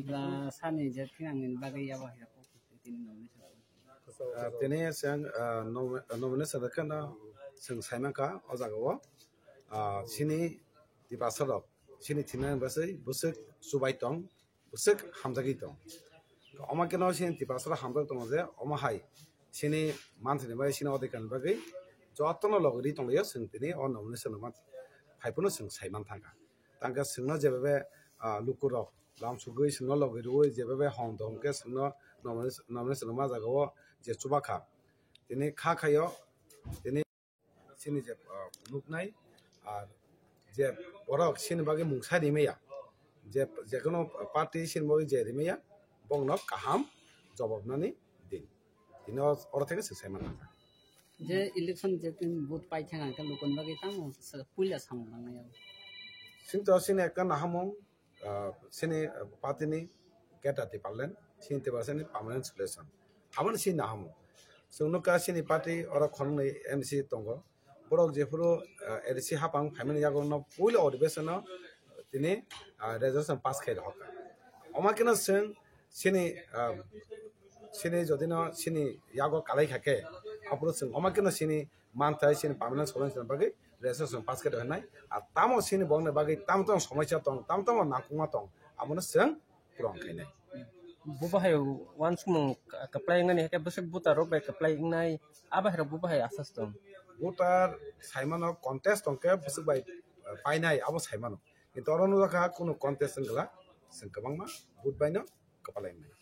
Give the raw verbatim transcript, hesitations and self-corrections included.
Ba sani je thinangni bagwi yabo hai kok tini nomination. Ah, tini chwng, ah, nom-, nomination rwkhe no chwng saimankha o jagao. Ah, chini Tiprasa rok chini thinani bagwi bwswk chubai tong, bwswk hamjagwi tong. Omo khe no chini Tiprasa rok hamjak tongo je omo hai chini manthani bagwi chini odhikar ni bagwi jotono logi ri tonglaio chwng tini o nomination rwma phai phano chwng saiman thangkha. Tangkhe chwngno jebabe, ah, lukurok lam sugwi chwngno logi rwui jebabe hong dong khe chwngno nomination, nomination rwma jagao je chuba kha. Tini kha khaio, tini chini je, ah, nuknai, ar je borok chini bagwi mungsa rimaya, je, je kono party chini bagwi je rimaya, bongno kaham jobab nani din. Tini o-, oro theke chwng saiman thangkha. Je election je tin vote pai thang ang khe lukon bagwi tamo sa-, puila samung nangnai. Sinto sini ekta nahamung, ah, sini, ah, party ni Greater Tipraland, sini Tiprasa ni permanent solution. Aboni sini nahamung. Chwng nukha sini party oro khoroknwi M C tongo. Borok jephuru, ah, A D C hapang phaimani yago no puila odhibesono tini, ah, resolution pass khai rohorkha. Omo kheno chwng sini, ah, sini jodi no sini yago kalai kha khe, aphuru chwng omo kheno sini manthai sini permanent solution bagwi resolution pass khe rwnai. Ar tamo sini bongni bagwi tamo tamo somosya tong, tamo tamo nangkukma tong, abono chwng puron khainai. Bo bahai uansukmung kwplai wngnani hai khe bwswk voter rok bai kwplai wngnai, a bahai rok bo bahai asas tong. Voter saimano contest tong khe bwswk bai, eh, painai abo saimano. Kintu oro nukjakha kunu contest wngla, chwng kwbangma vote baino kwplai wngnai.